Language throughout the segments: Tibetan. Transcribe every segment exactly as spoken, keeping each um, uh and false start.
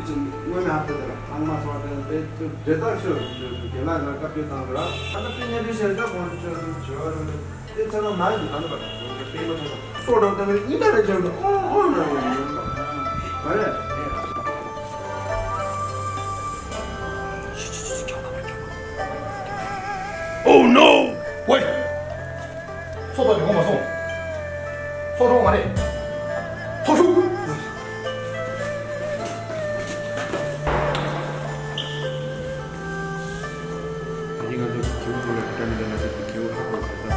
དངོས་གནས་ཧ་ཐ་དེ་ལ་ཚང་མ་ཚོགས་དེ་དེ་དེ་དེ་དག་ཤོད་རུང་ཤོད་རུང་རྒན་ལགས་ལ་བཀའ་བཀྱོན་བཏང་དགོས་ར། ཨ་ན་དཔེ་ཉེ་དུས་ཤེས་ད་གོང་ཤོད་རུང་ཤོད་རུང་དེ་ཚེ་ན་མ་ཡིན་གང་པ་དཔེ་མ་ཐོག་སོ་རང་ཏང་གི་ཉི་མ་རེ་ཆགས་འདུག་ཨོ་ཨོ་ན་ཡིན་མ་རེད། Oh no! Wait! སོ་ད་ཡོང་མ་སོང་། སོ་རོགས་མ་རེད། སོ་ཤུགས། ད་ཡིན་ང་ཚོ་ཁྱེའུ་ཚོ་ལ་བཀྲ་མི་ལ་ང་ཚོ་ཁྱེའུ་ཧ་གོ་ཟེར་ད།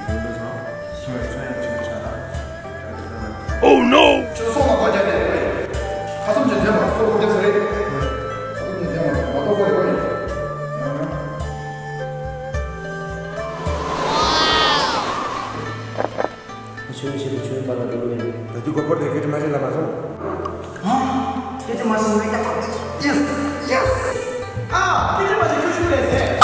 ཁྱེའུ་ཚོ་ཚང་། སོ་ཡ་སོ་ཡ་ཁྱེའུ་ཆགས་ད། Oh no! ཁྱོད་སོང་ལ་ཁ་རྒྱག་ནས་རེད། ཁ་སུམ་ཅན་དེ་མ་སོ་ཁུག་དེབ་ཟེར་རེད། ཁ་སུམ་ཅན་དེ་མ་མ་གཏོགས་ཁོ་རེ་ཁོ་རེ། ཁྱོད་ཆེད་དུ་ཁྱོད་པ་ལ་འགྲོ་གི་མེད། ད་དུས་གོ་པོར་དེ་སྐད་ཆ་མ་བཤད་ལ་མ་སོང་། ཧ། སྐད་ཆ་མ་བཤད་ངས་ཀྱང་ཡེས་ཡེས། ཨ། སྐད་ཆ་མ་བཤད་ཁྱོད་ཆུང་རེད་ཟེར།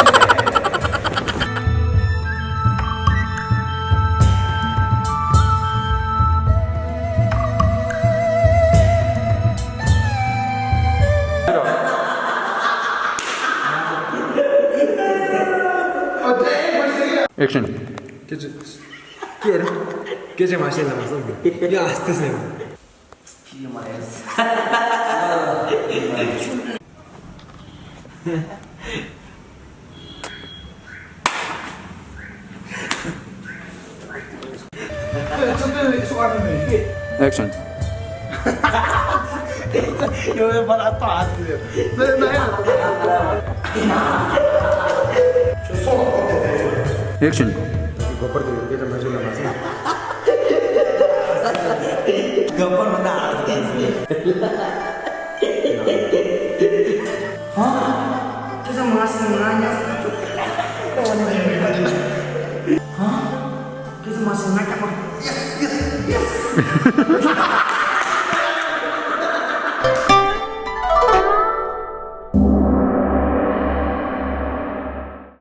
Action. སྐད་ཆ། སྐད་ར། སྐད་ཆ་མ་བཤད་ལ་མ་སོང་གི། ཡ་ཨ་སྟེ་སེམས། ཁྱི་མ་ཡིན། Action. Action. ཁྱེད་ཚོ་མ་སེམས་ང་ཉག་ཧ། ཁྱེད་ཚོ་མ་སེམས་ང་ཀྱག་པ། Yes, yes, yes.